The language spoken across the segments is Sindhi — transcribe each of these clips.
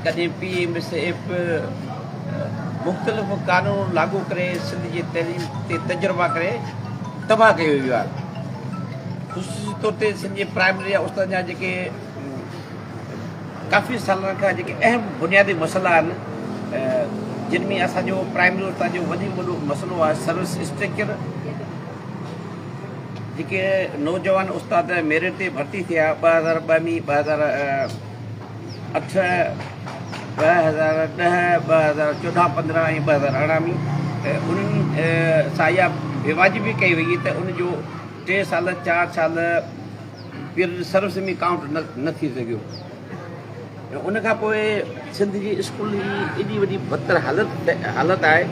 ڪڏهن پي ايم ايس ايف مختلف قانون لاڳو ڪري سنڌ جي تعليم تي تجربا ڪري تباهه ڪيو ويو آهي. خصوصي طور تي سنڌ جي پرائمري جا استادن جا جيڪي ڪافي سالن کان جيڪي اهم بنيادي مسئلا آهن جن ۾ اسان جو پرائمري استاد جو وڏي ۾ وڏو مسئلو آهي سروس اسٽرڪچر جيڪي نوجوان استاد ميرٽ تي ڀرتي ٿيا 2002 ۾ 2008 2010 2014 15 ۽ 2018 ۾ انهن سان اها بيواجبي ڪئي وئي ته ان جو ٽي سال چار سال پيرڊ سروس ۾ ڪائونٽ نه ٿي سگهيو ۽ ان کان پوء سنڌ جي اسڪول جي ايڏي وڏي بدتر حالت حالت آهي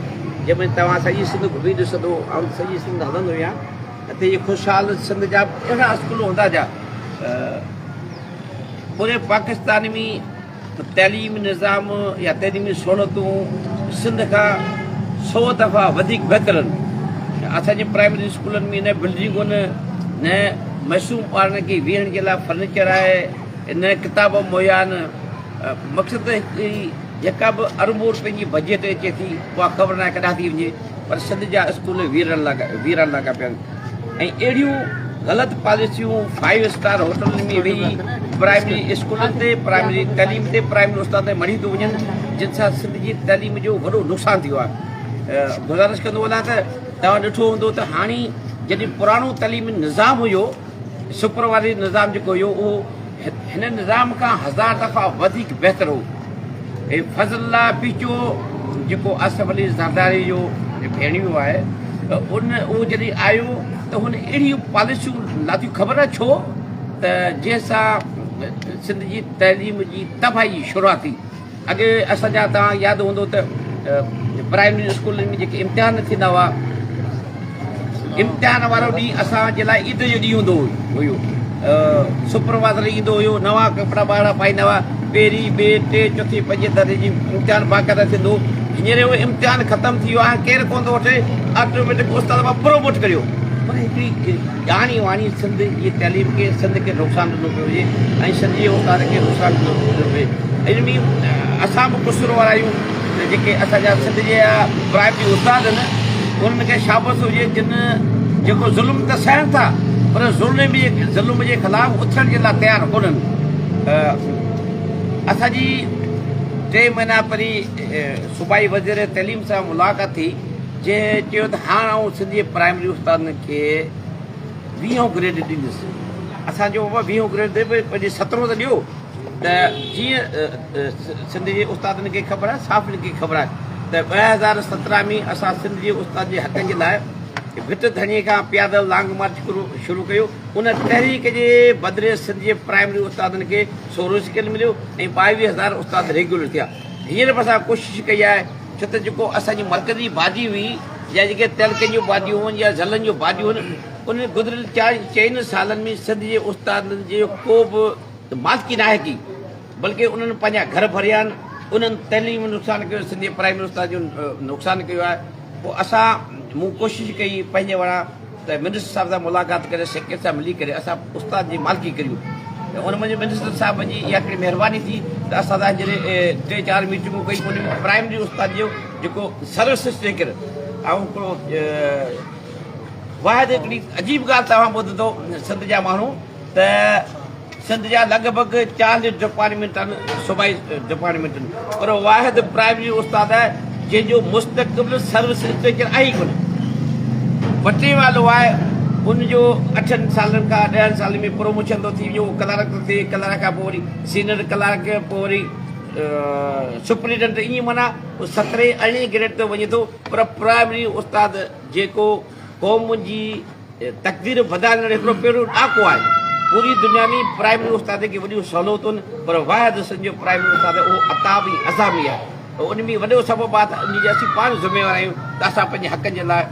جنهن ۾ توهان سڄي سنڌ گهمي ڏسندو آئون سڄي سنڌ هلندو آهيان هتي جي خوشحال سنڌ جا اهڙا اسڪول هوندا جا پوري پاڪستان ۾ تعليمي نظام يا تعليمي سهولتون سنڌ کان سو دفعا وڌيڪ بهتر آهن. اسان جي پرائمري اسڪولن ۾ نه بلڊنگون نه معصوم ٻارن کي ويهڻ جي لاء فرنيچر آهي نه ڪتاب مهيا آهن. مقصد ته جيڪا به اربون روپين جي بجيٽ اچي ٿي اها خبر ناهي ڪڏهن ٿي وڃي پر سنڌ جا اسڪول ويران لڳا پيا آهن. ۽ اهڙيون غلط پاليسيون فائيو اسٽار هوٽلن ۾ ويهي پرائمري اسڪولن تي پرائمري تعليم تي پرائمري استاد تي مڙهي ٿيون وڃن جن سان سنڌ جي تعليم جو وڏو نقصان ٿيو آهي گذارش ڪندو هلان ته توهان ڏٺو هوندو ته هاڻي جڏهن پراڻو تعليمي نظام هيو سپروائزري نظام جيڪو هيو اهو هن نظام کان هزار دفعا وڌيڪ بهتر هو. هي فضل الله پيچو جيڪو آصف علي زرداري جو ڀيڻيو آهي ان اهو جڏهن آيو ته هن اهڙيون پاليسيون لاٿيون خبر نه ڇو ته جنهن سان سنڌ جي تعليم جي تباهي جي شروعات ٿي. اڳي اسان جا توهان کي ياد هوندو ته پرائمري اسڪولن ۾ جيڪي امتحان ٿيندا هئا امتحان وارو ڏينهن اسان جي لاء عيد جو ڏينهن هوندو هيو سپروائزر ايندو هيو نوان ڪپڙا ٻارڙا پائيندا هئا پهرين ٻئي ٽي چوٿين پنجين درجي جي امتحان باقاعده ٿيندو هينئر اهو امتحان ختم ٿي ويو آهي ڪير ڪونه ٿو وٺي آٽوميٽڪ استاد پروموٽ ڪريو پر هڪڙي ڄاڻي واڻي سنڌ جي تعليم کي سنڌ کي نقصان ڏنو پيو وڃي ۽ سنڌ جي استاد کي نقصان ڏنو پيو وڃي ان ۾ اسان به قصور وارا آهيون ته جيڪي اسان جا سنڌ جي پرائمري استاد آهن انهن کي شابس هجي جن جيڪو ظلم ته سهن ٿا پر ظلم جي ظلم جي خلاف اٿڻ جي لاء تيار ڪونهن اسان جي ٽي مهينا پهرين صوبائي وزير تعليم سان ملاقات ٿي جنهن چيو ته هاڻ آئون سنڌ جي پرائمري استادن کي ويهون گريڊ ڏيندس. اسان چيو بابا ويهون گريڊ ڏي پر پنهنجي سترهون ته ڏيو ته جيئن سنڌ جي استادن کي خبر آهي صحافين کي خبر آهي ته 2017 ۾ اسان سنڌ جي استاد جي حقن جي لاء ڀٽ ڌڻي کان پيادل لانگ مارچ شروع ڪيو ان تحريڪ جي بدلي سنڌ جي پرائمري استادن کي سورهون اسڪيل مليو ۽ 22 هزار استاد ريگيولر ٿيا هينئر به اسان ڪوشش ڪئي آهي ڇو ته جيڪو اسان جي مرڪزي باڊي هئي يا جيڪي تعلقن جون باڊيون هئن يا ضلعن جون باڊيون هئن انهن گذريل چار چئن سالن ۾ سنڌ جي استادن جي ڪو به مالڪي ناهي ڪئي بلڪه انهن پنهنجا گهر ڀريا آهن انهن تعليم جو نقصان ڪيو سنڌ جي پرائمري استاد جو نقصان ڪيو آهي پوء اسان مون ڪوشش ڪئي پنهنجي وارا ته منسٽر صاحب سان ملاقات ڪري سيڪريٽري سان ملي ڪري اسان استاد جي مالڪي ڪريون ته ان منجهه منسٽر صاحب جي اها هڪڙي مهرباني ٿي ته اسان سان جڏهن ٽي چار ميٽنگون ڪئي ان ۾ پرائمري استاد جو جيڪو سروس اسٽيڪر آئون هڪڙو واحد هڪڙي عجيب ڳالهه توهان ٻڌندو سنڌ جا ماڻهو ته سنڌ جا لڳ ڀڳ 40 ڊپارٽمينٽ آهن صوبائي ڊپارٽمينٽ آهن پر واحد پرائمري استاد آهي جنهن جو مستقبل سروس اسٽرڪچر آهي ئي ڪونه پٽيوالو آهي ان جو اٺن سالن کان ڏهن سالن ۾ پروموشن ٿو ٿي وڃي اهو ڪلارڪ ٿو ٿئي ڪلارڪ کان پوء وري سينئر ڪلارڪ پوء وري سپرنٽينڊنٽ ائين معنيٰ سترهين ارڙهين گريڊ تي وڃي ٿو پر پرائمري استاد جيڪو قوم جي تقدير بدلائڻ هڪڙو پهريون ڏاڪو آهي. پوري دنيا ۾ پرائمري استاد کي وڏيون سهولتون آهن پر واحد سنڌ جو پرائمري استاد اهو عتاب ۽ عذاب ئي آهي ته ان ۾ وڏو سبب آهي ته ان جي اسين پاڻ ذميوار آهيون ته اسان پنهنجي حقن جي لاء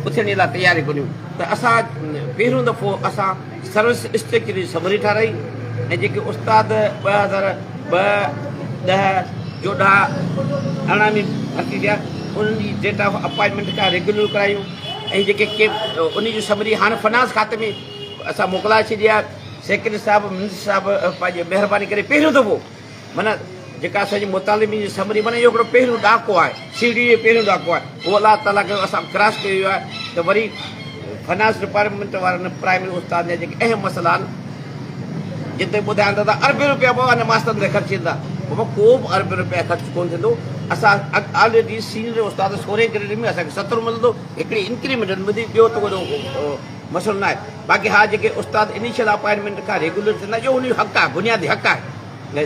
اٿڻ جي لاء تيار ئي ڪونهيون ته اسان پهريون دفعو اسان سروس اسٽرڪچر جي سمري ٺاهرائي ۽ جيڪي استاد 2002 10 14 18 ۾ ڀرتي ٿيا انهن جي ڊيٽ آف اپائنٽمينٽ کان ريگيولر ڪرايون ۽ جيڪي ڪي انهي جي سمري هاڻ فنانس کاتي ۾ اسان موڪلائي ڇڏي آهي سيڪريٽري صاحب منسٽر صاحب پنهنجي مهرباني ڪري پهريون دفعو معنيٰ جيڪا اسان جي مطالبي جي سمري معنيٰ اهو هڪڙو پهريون ڏاڪو آهي، سيڙهي جو پهريون ڏاڪو آهي، اهو الله تعاليٰ ڪيو اسان ڪراس ڪيو ويو آهي ته وري فنانس ڊپارٽمينٽ وارن پرائمري استادن جا جيڪي اهم مسئلا آهن جن تي ٻڌاين ٿا ته اربين روپيا بابا هن ماسترن تي خرچ ٿيندا، بابا ڪو به اربين روپيا خرچ ڪونه ٿيندو، اسان آلريڊي سينئر استاد سورهين گريڊ ۾ اسان کي ستر ملندو، هڪڙي انڪريمينٽ نه ملندي، ٻيو ته وڏو مسئلو ناهي، باقي ها جيڪي استاد انيشل اپائنٽمينٽ کان ريگيولر ٿيندا اهو ان جو حق آهي، بنيادي حق آهي.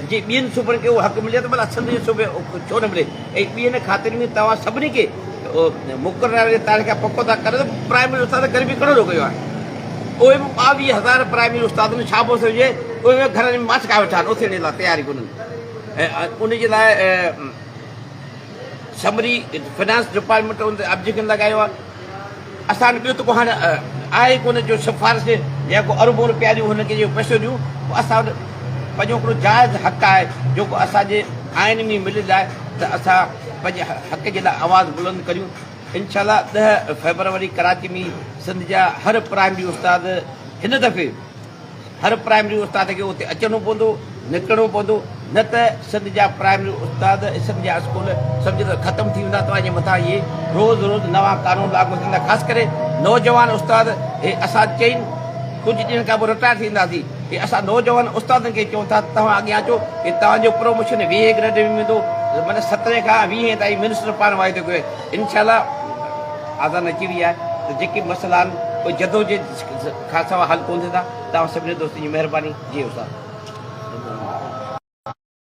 جي ٻين صوبن کي اهو حق ملي ته ڀلا سنڌ جي صوبي ڇو نه ملي ۽ ٻين کاتن ۾ توهان سڀني کي مقرر جي تاريخ کان پڪو ٿا ڪريو ته پرائمري استاد غريبي ڪهڙو ڏوهه ڪيو آهي اهي به 22 هزار پرائمري استادن ڇا پيو سمجهي اهي به گهرن ۾ ماٺ کائي ويٺا آهن اٿڻ جي لاء تيار ئي ڪونهن ۽ ان جي لاء سمري فنانس ڊپارٽمينٽ ان تي آبجيڪشن لڳايو آهي اسان وٽ ٻيو ته ڪو هاڻي آهي ڪونه جو سفارش يا ڪو اربون روپيا ڏيون هن کي جو پئسو ڏيون پوء اسان وٽ پنهنجو هڪڙو جائز حق آهي جيڪو اسان جي آئين ۾ مليل آهي ته اسان پنهنجي حق جي لاء آواز بلند ڪريون انشاء الله 10 فيبروري ڪراچي ۾ سنڌ جا هر پرائمري استاد هن دفعي هر پرائمري استاد کي اتي اچڻو پوندو، نڪرڻو پوندو، نه ته سنڌ جا پرائمري استاد ۽ سنڌ جا اسڪول سمجهه ته ختم ٿي ويندا، توهان جي مٿان اهي روز روز نوان قانون لاڳو ٿيندا، خاص ڪري نوجوان استاد هي اسان چئن ڪجهه ڏينهن کان پوء رٽائر ٿينداسين، هي اسان نوجوان استادن کي چئون ٿا ته توهان اڳيان اچو، هي توهان جو پروموشن ويهين گريڊ ۾ ملندو، معنيٰ سترهين کان ويهين تائين منسٽر پاڻ واعدو ڪيو آهي، انشاء الله آذان اچي وئي آهي ته جيڪي مسئلا آهن اهي جدوجهد کان سواء حل ڪونه ٿيندا. توهان سڀني دوستن جي مهرباني. جي استاد.